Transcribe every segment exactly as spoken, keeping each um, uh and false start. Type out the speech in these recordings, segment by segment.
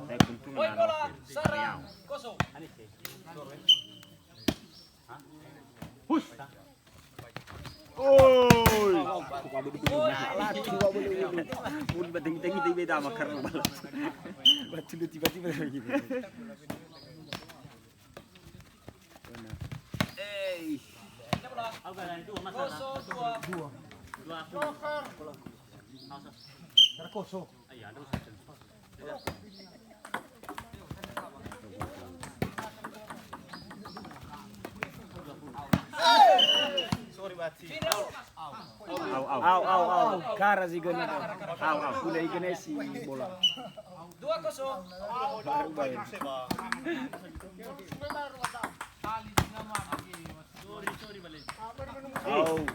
Poin bola, Sarang, kosong. Hus. Oi. Mun ba tengi-tengi dei beda makar bala. Batu lu tiba-tiba gitu. Ei. Kosong dua. Dua. Dua. Terkoso. Au, au. Au, au, au. Kara zi gena. Au, au. Kula igene si bola. Dua kosong. Baru bayar. Au.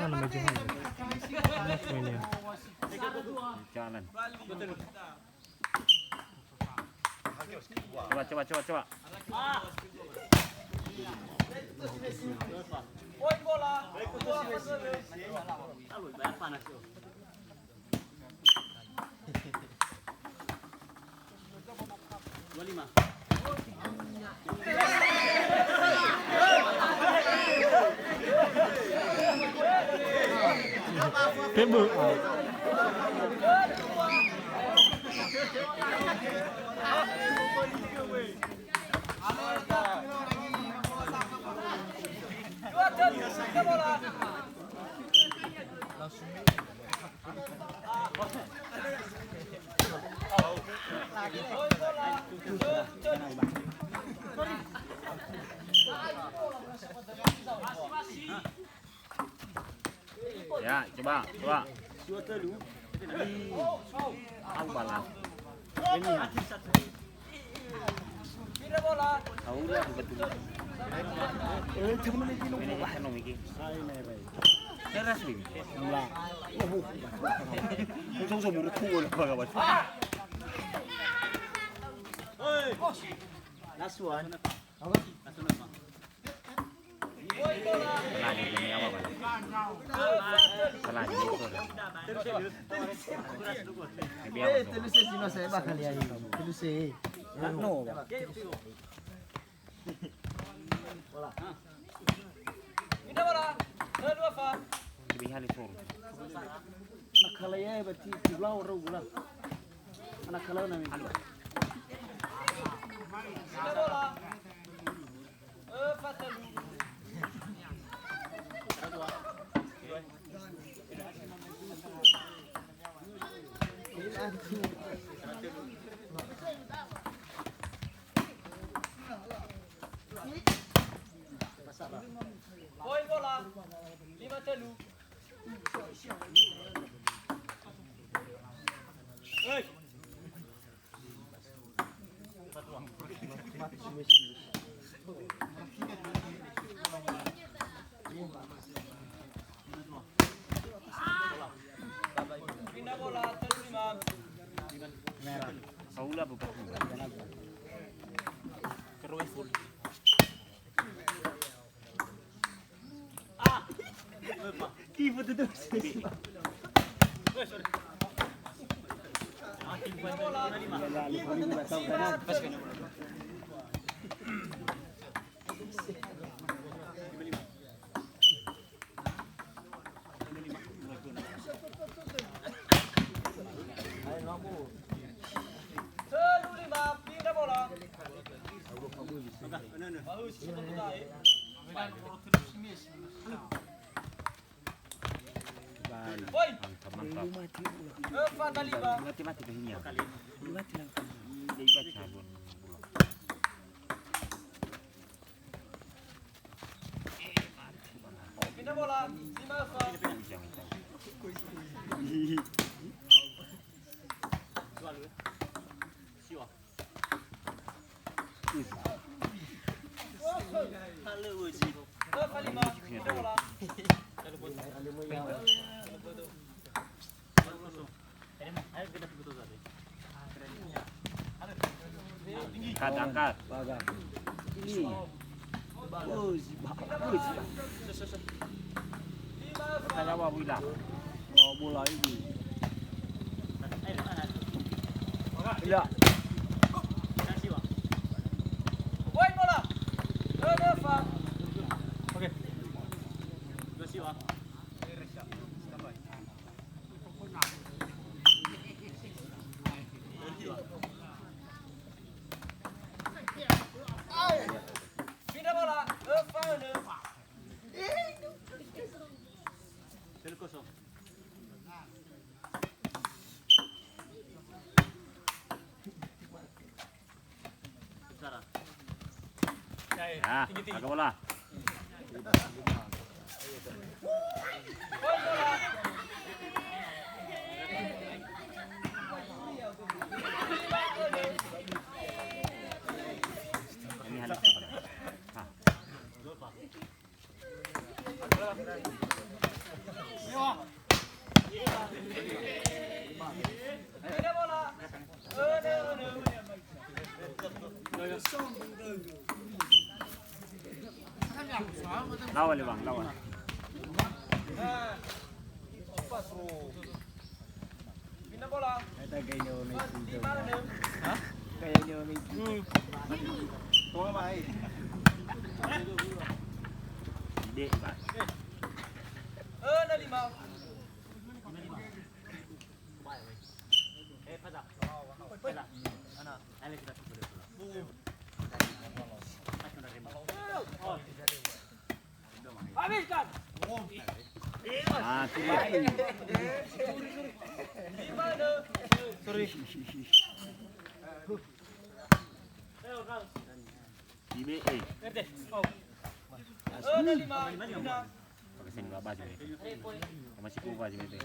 Mana maju mana? Mana mainnya? Jalan. Coba, coba, coba, coba. Poin bola. Dua lima. Tembak. Ya, coba, coba. Dua telu. Au bala. Ini. Au lah, betul. Eh, cuma ini dulu. Ini kan nomor iki. Teras ini. Lah. Oh, oh. Langsung sama rekul lah, kawan. Last one. Apa? Lagi ini apa, Bang? Lagi itu. Eh, telu se si masa hebat kali ya ini. Telu se. No. Pindah bola. Kedua, Fa. Lebih halus, Sur. Nakala ya, berarti pulau orang gula. Anak kalau nami. Pindah bola. Eh, Fa telu. Poin bola. Lima telu. Hei. Pindah bola, telu lima. Paula buka. Terus full. Ah. Kipu tuh tuh. Telu lima, pindah bola. Bagus. Woi. Mantap, mantap. Mati-mati dah ini ya. Mati-mati lah. Dia baca pun. Pindah bola. Lima, Fa. Ujang, ujang. Siwa. Angkat, angkat. Oi, si ba-, oi, si ba-. Kata yawa, wila. Bawa bola ini. Ila. Woi, bola. Oke. Pindah bola, Evan. Ya, jaga bola. Ini halus. Lawan, Bang, lawan. Pindah bola. Ada gaya orang itu. Hah? Gaya orang itu. Hmm. Ide, Pak. Eh, ada lima. Eh, pada. Pada. Ana. Ada kita tuh. Oh. Ah, tu lain. Sorry. Ime, eh. Pakai seni babas ini. Masih kubas ini.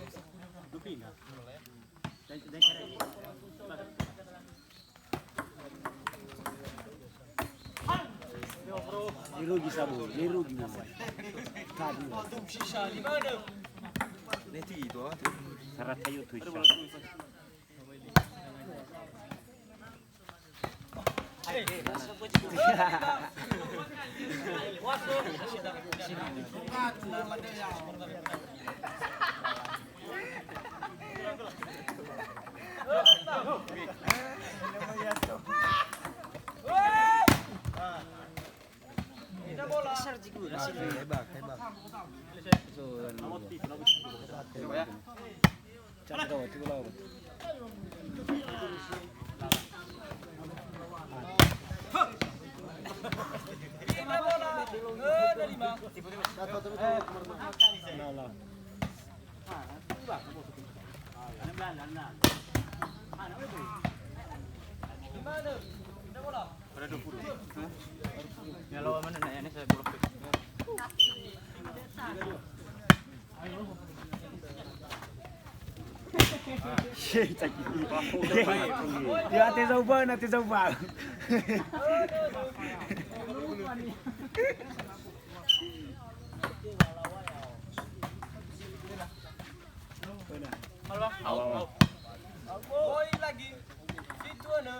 Nirugi sabu, nirugi mama. Tadi. Neti itu, ah. Syarat kayu tuh. Ya, te zauba, na te zauba. Awa, awa. Poin lagi. Situ, ana.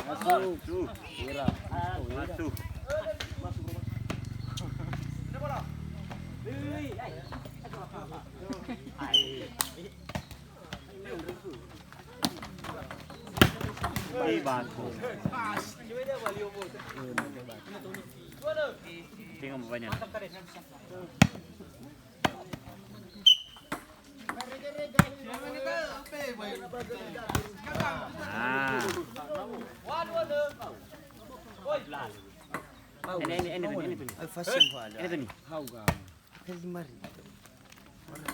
Masuk. Masuk. Ira. Masuk. Ih, bagus. Tengok bapaknya. Ah. Ini, ini, ini, ini, ini. Al-Fasil wala. Ini, ini. Hau ga. Ini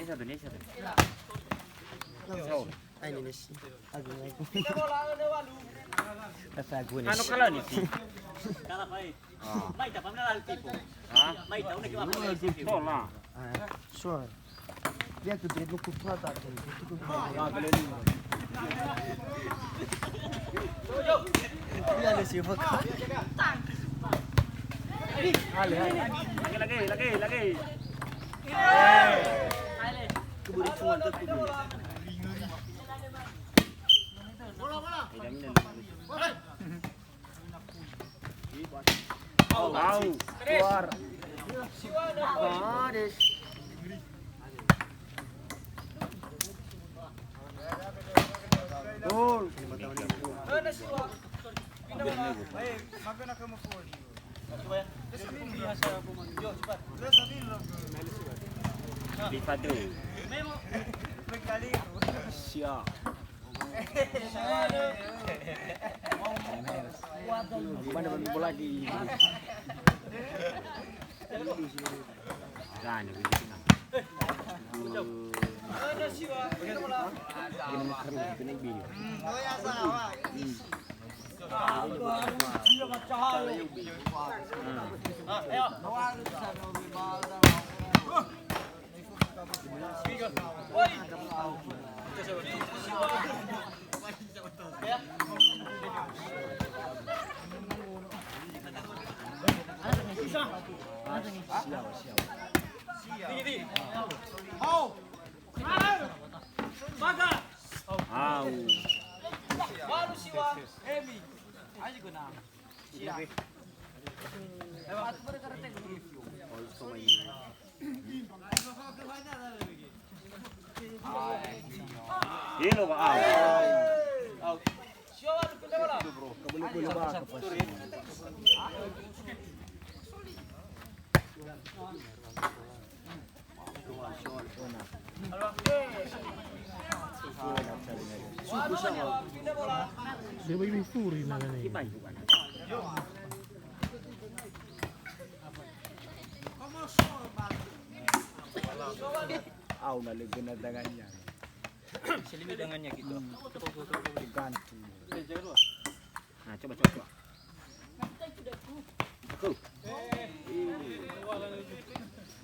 satu, ini satu. Ini nasi. Agung, agung. Rasa agung nasi. Anu kalah ni sih. Kalah baik. Ah. Mai ta pamna lal tipo. Ha? Mai ta una ke apa? Tola. Ah, sure. Dia tu dia lupa tu tak tu. Dia ada siapa kau? Lagi, lagi, lagi, lagi. Keburu cuan tu keburu. Au, keluar. Baris. Gol. Di Fadru. Siap. Mana main bola di. Nah, ini begitu, nah. Gini, seru, gini, gini. Au. Walu siwa, Emi. Ayo guna. Siap. Lewat. Elo, Pak. Au. Siwa, walu, kena bola. Kebele-bele, Pak. Dewa ini suri nalani. Au na lebih na tangannya. Selimi tangannya gitu. Ganti. Nah, coba, coba, coba.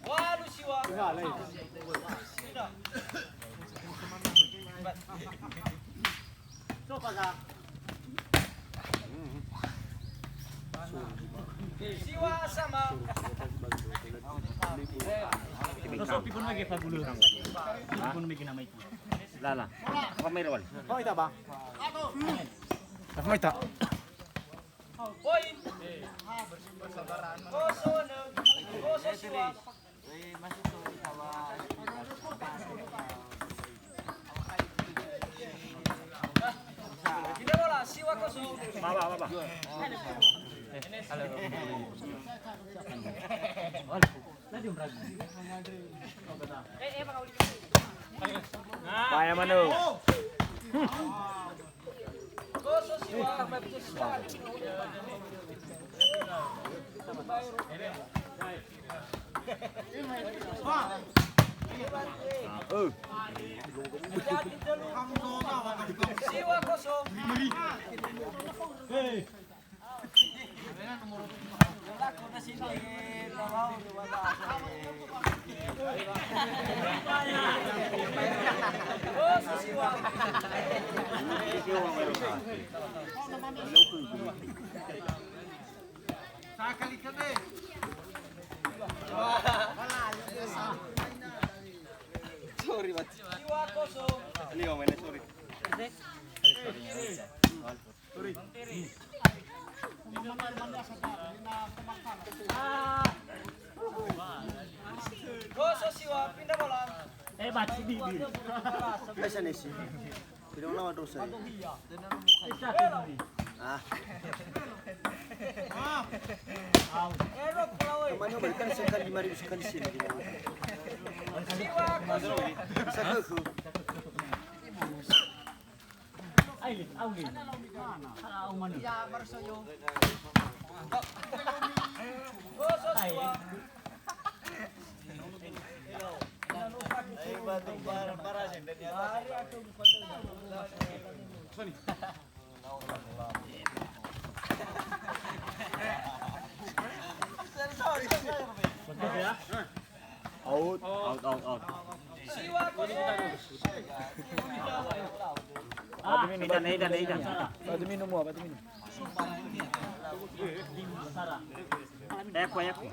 Walu siwa. Siwa sama. Terus pipun lagi, Pak Guru. Pipun lagi nama itu. Lala. Apa main, Wan? Oh, itu apa? Apa main tak? Poin. Kosong, kosong siwa. Pindah bola, siwa kosong. Ba, ba, ba, ba. Bahaya mana? Sorry, Mat. Leo, mainnya sorry. Sorry. Kosong siwa, pindah bola. Eh, Mat, di, di. Biasa nih sih. Tidak lama terus saya. Ah. Kemarin berikan sekali lima ribu sekali sini. Bisa ke? Out, out, out, out. Batu minum, batu minum. Batu minum, batu minum. Epo, epo.